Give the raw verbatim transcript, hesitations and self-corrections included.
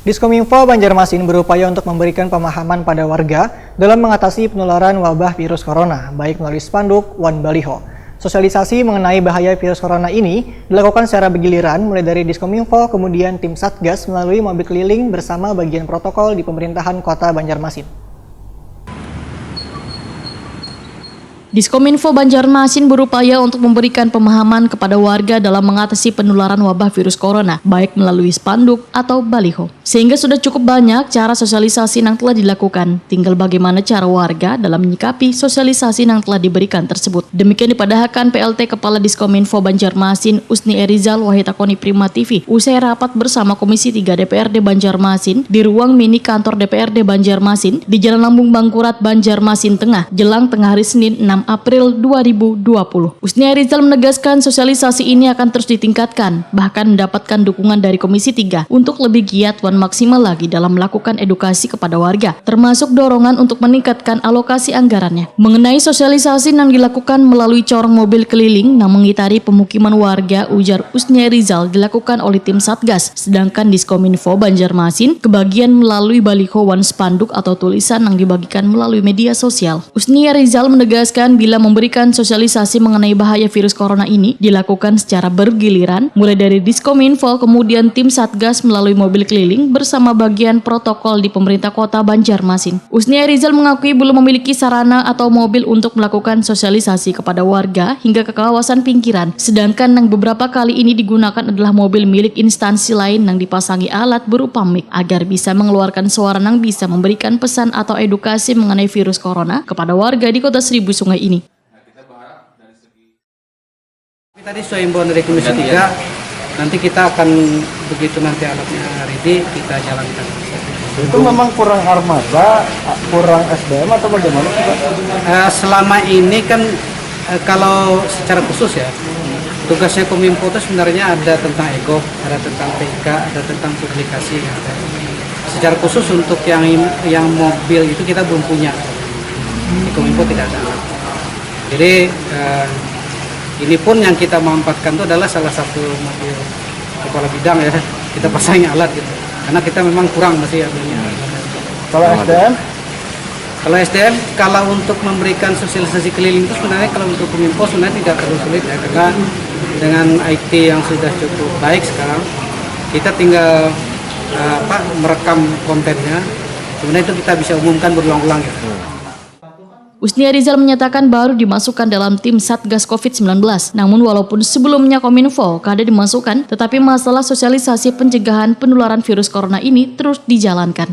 Diskominfo Banjarmasin berupaya untuk memberikan pemahaman pada warga dalam mengatasi penularan wabah virus corona, baik melalui spanduk wan baliho. Sosialisasi mengenai bahaya virus corona ini dilakukan secara bergiliran, mulai dari Diskominfo, kemudian tim Satgas melalui mobil keliling bersama bagian protokol di pemerintahan Kota Banjarmasin. Diskominfo Banjarmasin berupaya untuk memberikan pemahaman kepada warga dalam mengatasi penularan wabah virus corona, baik melalui spanduk atau baliho. Sehingga sudah cukup banyak cara sosialisasi yang telah dilakukan. Tinggal bagaimana cara warga dalam menyikapi sosialisasi yang telah diberikan tersebut. Demikian dipadahakan P L T Kepala Diskominfo Banjarmasin, Usni Erizal, wahid takoni Prima T V, usai rapat bersama Komisi tiga D P R D Banjarmasin di ruang mini kantor D P R D Banjarmasin di Jalan Lambung Bangkurat, Banjarmasin Tengah, jelang tengah hari Senin, enam April dua ribu dua puluh. Usni Erizal menegaskan sosialisasi ini akan terus ditingkatkan, bahkan mendapatkan dukungan dari Komisi tiga untuk lebih giat wan maksimal lagi dalam melakukan edukasi kepada warga, termasuk dorongan untuk meningkatkan alokasi anggarannya. Mengenai sosialisasi yang dilakukan melalui corong mobil keliling yang mengitari pemukiman warga, ujar Usni Erizal, dilakukan oleh tim Satgas, sedangkan Diskominfo Banjarmasin kebagian melalui baliho wan spanduk atau tulisan yang dibagikan melalui media sosial. Usni Erizal menegaskan bila memberikan sosialisasi mengenai bahaya virus corona ini dilakukan secara bergiliran, mulai dari Diskominfo, kemudian tim Satgas melalui mobil keliling bersama bagian protokol di pemerintah kota Banjarmasin. Usni Erizal mengakui belum memiliki sarana atau mobil untuk melakukan sosialisasi kepada warga hingga ke kawasan pinggiran, sedangkan yang beberapa kali ini digunakan adalah mobil milik instansi lain yang dipasangi alat berupa mic agar bisa mengeluarkan suara yang bisa memberikan pesan atau edukasi mengenai virus corona kepada warga di Kota Seribu Sungai ini. Tadi sesuai imbauan dari Komisi tiga, nanti kita akan, begitu nanti alatnya ready, kita jalankan. Itu memang kurang armada, kurang S D M atau bagaimana sih Pak? Eh, selama ini kan, eh, kalau secara khusus ya, tugasnya Kominfo itu sebenarnya ada tentang ego, ada tentang T I K, ada tentang publikasi. Secara khusus untuk yang yang mobil itu kita belum punya di Kominfo, tidak ada. Jadi eh, ini pun yang kita mampatkan itu adalah salah satu mobil kepala bidang ya, kita pasangi alat gitu, karena kita memang kurang masih adanya. Kalau S D M? Kalau S D M, kalau untuk memberikan sosialisasi keliling itu sebenarnya kalau untuk Kominfo sebenarnya tidak terlalu sulit ya, karena dengan I T yang sudah cukup baik sekarang, kita tinggal eh, apa merekam kontennya, kemudian itu kita bisa umumkan berulang-ulang gitu. Usni Arizal menyatakan baru dimasukkan dalam tim Satgas covid sembilan belas. Namun walaupun sebelumnya Kominfo kada dimasukkan, tetapi masalah sosialisasi pencegahan penularan virus corona ini terus dijalankan.